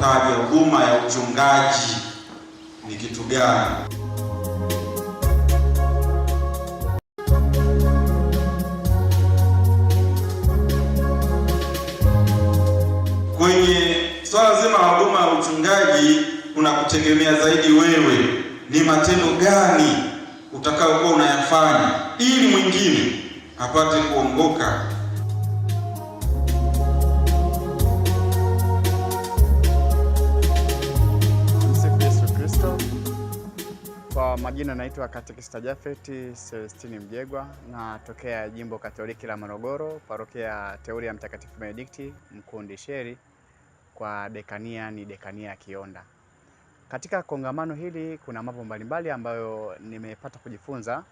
kutaja huduma ya uchungaji ni kitu gani. Kwenye swala zima la huduma ya uchungaji kuna kutegemea zaidi wewe ni matendo gani utakayokuwa unayafanya ili mwingine apate kuongoka. Msifu Yesu Kristo. Kwa majina naitwa Katekista Jafeti Celestini Mjegwa, natokea Jimbo Katoliki la Morogoro, parokia Teuli ya Mtakatifu Benedikti, Mkundi Sheri, kwa dekania ni dekania ya Kionda. Katika kongamano hili kuna mambo mbalimbali ambayo nimepata kujifunza,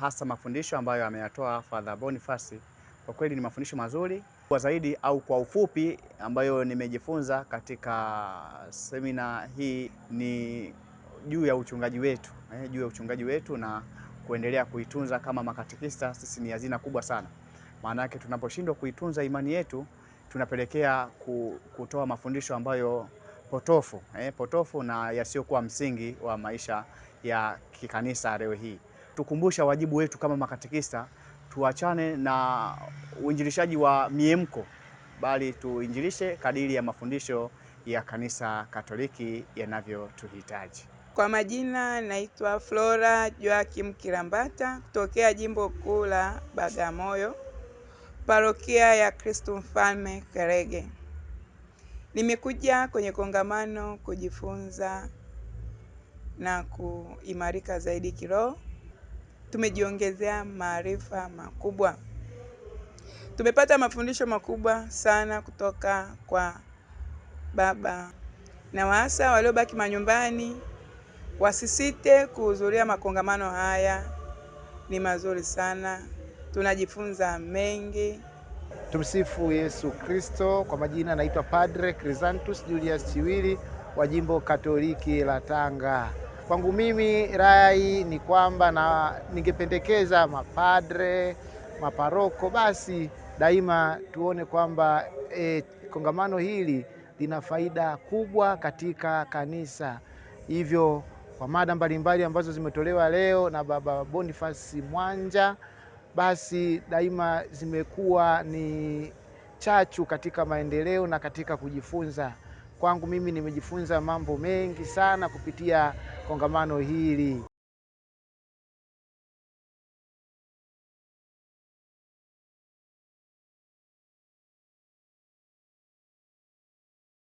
hasa mafundisho ambayo ameyatoa Father Boniface. Kwa kweli ni mafundisho mazuri kwa zaidi au kwa ufupi ambayo nimejifunza katika semina hii ni juu ya uchungaji wetu, juu ya uchungaji wetu na kuendelea kuitunza kama makatekista. Sisi ni hazina kubwa sana. Maana yake tunaposhindwa kuitunza imani yetu tunapelekea kutoa mafundisho ambayo potofu na yasiyokuwa msingi wa maisha ya kikanisa leo hii. Tukumbusha wajibu wetu kama makatekista, tuachane na uinjilishaji wa miemko, bali tuinjilishe kadiri ya mafundisho ya Kanisa Katoliki yanavyotuhitaji. Kwa majina naitwa Flora Joakim Kilambata kutokea Jimbo Kuu la Bagamoyo, Parokia ya Kristo Mfalme Kerege. Nimekuja kwenye kongamano kujifunza na kuimarika zaidi kiroho. Tumejiongezea maarifa makubwa. Tumepata mafundisho makubwa sana kutoka kwa baba, na waasa waliobaki manyumbani wasisite kuhudhuria makongamano haya, ni mazuri sana, tunajifunza mengi. Tumsifu Yesu Kristo. Kwa majina naitwa Padre Chrysanthus Julius Chiwili wa Jimbo Katoliki la Tanga. Kwangu mimi rai ni kwamba na ningependekeza mapadre, maparoko basi daima tuone kwamba kongamano hili lina faida kubwa katika kanisa. Hivyo kwa mada mbalimbali ambazo zimetolewa leo na Baba Boniface Mwanja, basi daima zimekuwa ni chachu katika maendeleo na katika kujifunza. Kwangu mimi nimejifunza mambo mengi sana kupitia kongamano hili.